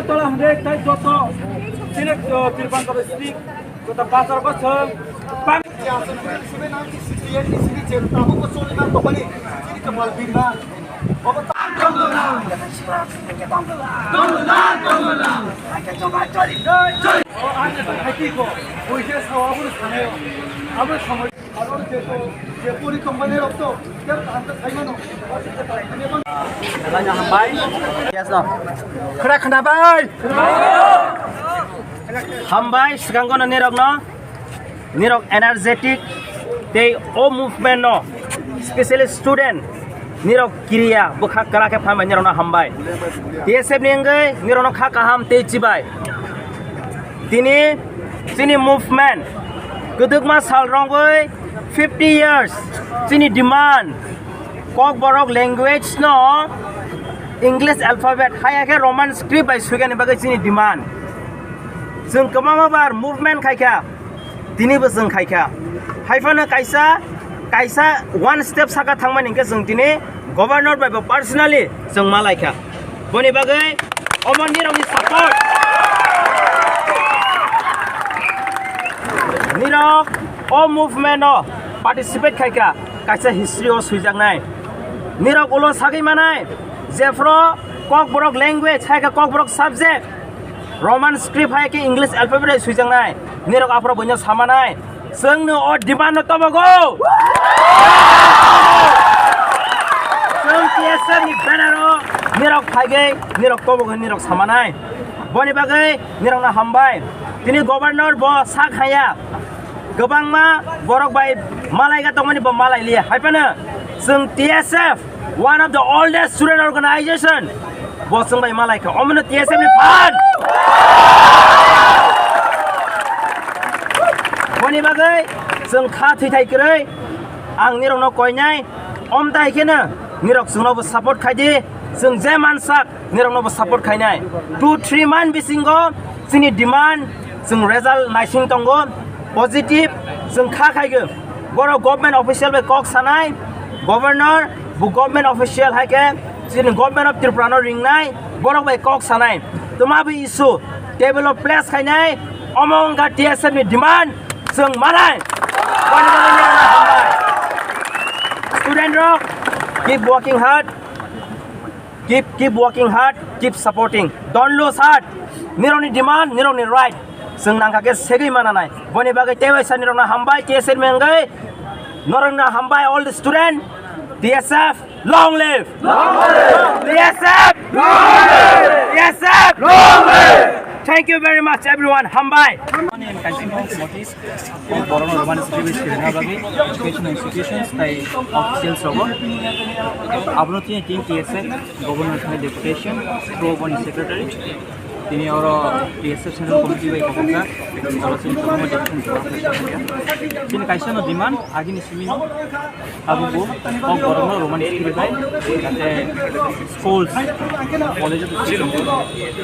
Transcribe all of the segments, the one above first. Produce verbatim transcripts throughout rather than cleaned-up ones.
Tola hwnwi tei joto chini, uh, Tirbandor district, joto bazar bo chwng bang- Hambai. Yes, no. Khwna, khwna bai. Hambai, swkango no nirok no. Nirok energetic tei o movement no, specially student, nirok kiriya bwkha kwrak khe phan bai nirok no hambai. T S F ni wngwi nirok no kha kaham tei chibai. Tini chini movement kwdwkma sal rwngwi fifty years chini demand Kokborok language no English alphabet haya khe Roman script bai swikani bagwi chini demand. Chwng kwbangma bar movement khaikha, tinibo chwng khaikha. Haiphano kaisa, kaisa one step saka thangmani hinkhe chwng tini governor bai bo personally chwng malaikha. Boni bagwi omo nirokni support. Nirok o movement o participate khaikha, kaisa history o swijaknai. Nirok ulo sagwi manai, jephru Kokborok language, hai khe Kokborok subject, Roman script hai khe English alphabet bai swijaknai. Nirok aphuru buino samanai. Chwngno o demand no tobogo. Chwng T S F ni banner o nirok phaigwi nirok tobogo nirok samanai. Boni bagwi nirokno hambai. Tini governor bo sak haya. Kwbangma borok bai malai ga tongmani bo malai liya. Haiphano chwng T S F, one of the oldest student organization, bo chwng bai malai kha. Omono T S F ni phan. Boni bagwi chwng kha thwi thai kwrwi ang nirokno koinai. Omtai kheno nirok chwngno bo support khai di. Chwng je mansak nirokno bo support khainai. Two three month bisingo chini demand chwng result naising tongo, positive chwng kha khaigwi. Borok government official bai kok sanai, governor bo government official hai khe chini government of Tripura no ringnai, borok bai kok sanai. Twma bo issue table o place khainai, omo wngkha T S F ni demand chwng manai. Student rok, keep working hard. Keep, keep working hard, keep supporting. Don't lose heart. Nirokni demand, nirokni right. Chwng nangkha khe segwi mananai. Boni bagwi teibai sa nirokno hambai, T S F ni wngwi. Norokno hambai, all the student. T S F, long live! Long live! T S F, long live! T S F, long live! Thank you very much, everyone. Hambai. Borokno Roman script bai swrwngna bagwi education institutions tei officials rogo. Abono tini tin T S F governor thani deputation through boni secretary. Tini oro T S F central committee bai kokjak. Oro chini kwbangma decision kwbang khaijak khaijak. Chini kaisa no demand agini simi no. Abo bo kok borokno Roman script bai jate schools, college o twi tongo.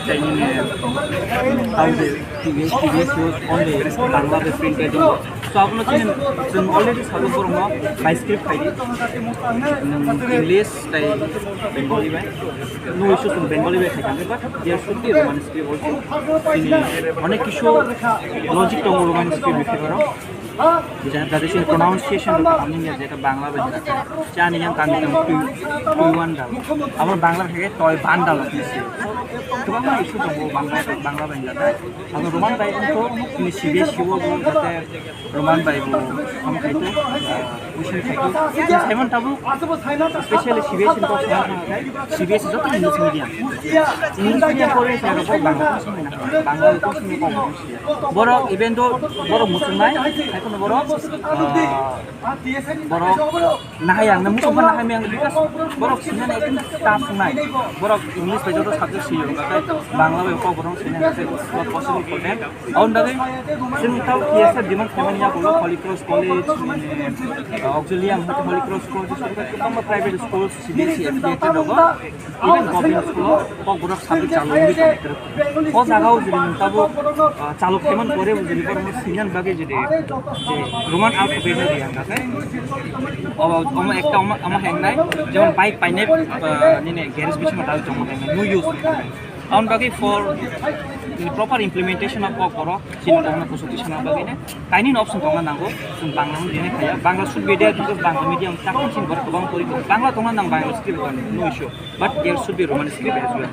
Tei nini, how the T V S, T V S was only Bangla bai printed tongo. So abono chini chwng already sajak borokno bai script khai di. Nwng English tei Bengali bai. No issue chwng Bengali bai khai thangkhe, but there should be Roman script also. Chini onek kisu logic tongo Roman script bifero. Jate chini pronunciation rok kaham wngya, jeta Bangla bai jate chani yang kami tong twi, twi wan dal. Abo Bangla bai khe toy ban dal hinwi se. Kwbangma issue tongo Bangla, Bangla bai jate. Abo Roman bai wngkho chini C B S E o bo jate Roman bai bo ham khai to, ah, question khai to. Simon tabuk specially C B S E ni kok sana thang khai. C B S E joto English medium. English medium pore se aro Bangla ko simi na. Bangla ko simi ko. Borok even though borok muchungnai, hai kono borok, ah, borok nahai ang na muchung nahai me ang because borok sini na ekdom tough nai. Borok English bai joto subject sini ro kai Bangla bai kok borok sini na borok possible for them. Aboni bagwi chwng tao T S F demand khaimani yagulo Holy Cross College, eh, Auxilium, Holy Cross College, private school, C B S E affiliated rogo, even government school o kok borok subject chalo wngwi tongwi kwrwkha. O jaga o jodi nwng tabuk, ah, chalo khaimani pore bo jodi borok no swinani bagwi jodi je Roman alphabet no riyang khe, omo ekta omo, omo hengnai, jemon bike painai, ah, nini garage bisingo dal tongma hengnai, no use. Aboni bagwi for proper implementation of Kokborok chini kokno kuchuk tisana bagwi ne kainwi option tongna nango. Chwng Bangla no dinai khaya. Bangla should be there because Bangla medium takung chini borok kwbang pori tongo. Bangla tongna nang Bangla script no issue. But there should be Roman script as well.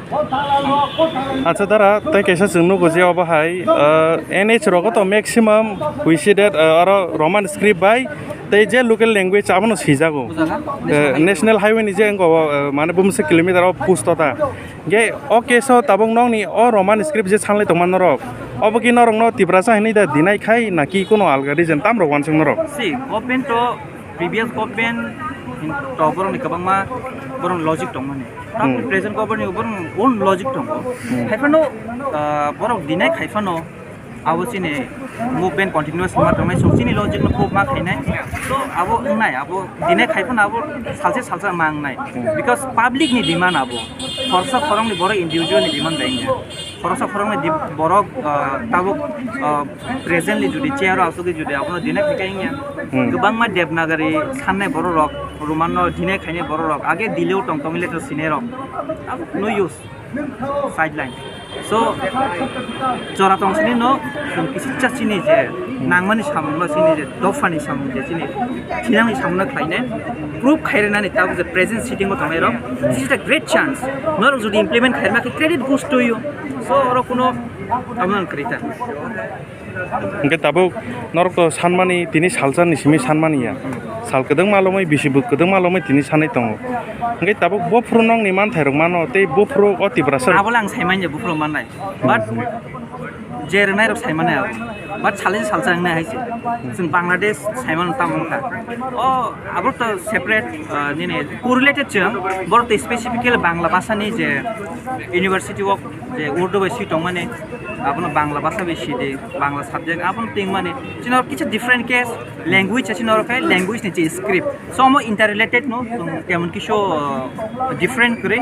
Acha dara, tei kaisa chwng nugo je obo hai, uh, N H rogo to maximum we see that, uh, aro Roman script bai tei je local language abono sijago. Bujala? Uh, National Highway ni je ngo, uh, mane bumse kilometer o post ta. Ge o case o tabuk nokni o Roman script je sanlai tongma norok. Obo ki norok no Tiprasa hinui da dinai khai na ki kuno alga reason tam rok wansuk norok? See, government to previous government to borok ni kwbangma borok ni logic tong mani. Tam Hmm. present government ni borok ni own logic tongo. Hmm. Hai phano, ah, borok dinai khai phano abo chini movement continuous ma tongnai, so chini logic no prove ma khainai. So abo wngnai, abo dinai khai phano abo salsa salsa ma wngnai. Hmm. Because public ni demand abo. Khoroksa khoroknwi borok individual ni demand bai wngya. Khoroksa khoroknwi di-, borok, ah, tabuk, ah, presently jodi chair o asugwi jodi abono dinai khai kha wngya. Hmm. Kwbangma Devanagari sannai borok rok, Roman no dinai khainai borok rok, age delay o tong tong letter sinai rok. Abo no use sideline. So, jora tong sini no, chwng kisisa chini je, nangmani samung no chini je, dophani samung je chini, thinangni samung no khlainai, proof khairwnani tabuk je present sitting o tongnai rok, this is a great chance. Norok jodi implement khairma khe credit goes to you. So, oro kuno amo ang kwrwi ta. Hingke tabuk norok to sanmani tini salsa ni simi sanmani ya. Sal kwdwkma lomwi bisi bwk kwdwkma lomwi tini sanwi tongo. Hingke tabuk bophuru nokni manthai rok mano tei bophuru o Tiprasa. Abo le ang saimanya bophuru mannai. But je rwnai rok saimanya abo. But salsa salsa wngnai hai se. Chwng Bangladesh saimano tamo wngkha. O abo to separate, ah, nini correlated chwng borok to specifically Bangla bhasha ni je university o je Urdu bai swi tongmani, abono Bangla bhasha bai sidi, Bangla subject, abono tingmani. Chini oro kisa different case, language chini oro khai language ni je script. So, omo interrelated no, tong temon kisu, uh, different kwrwi.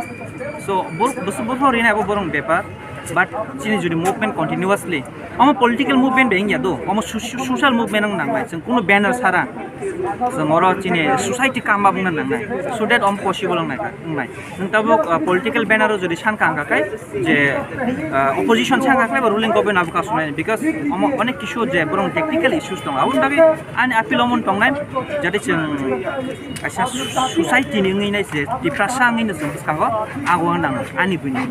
So, bor-, bos-, bosong rinai abo borong bepar, but chini jodi movement continuously, omo political movement bai wngya do, omo so-, so-, social movement wng nangnai, chwng kuno banner sara, chwng oro chini society kama wngna nangnai, so that omo possible wngnai, wngnai. Nwng tabuk, uh, political banner o jodi san kha hwnka khe je, uh, opposition san kha khe ba ruling government abo kasunai, because omo onek kisu je borong technical issues tongo. Aboni bagwi ani appeal omo tongnai, jate chwng kaisa society ni wngwi nai je Tiprasa wngwi no chwng bwskango abo wng nang ani buini.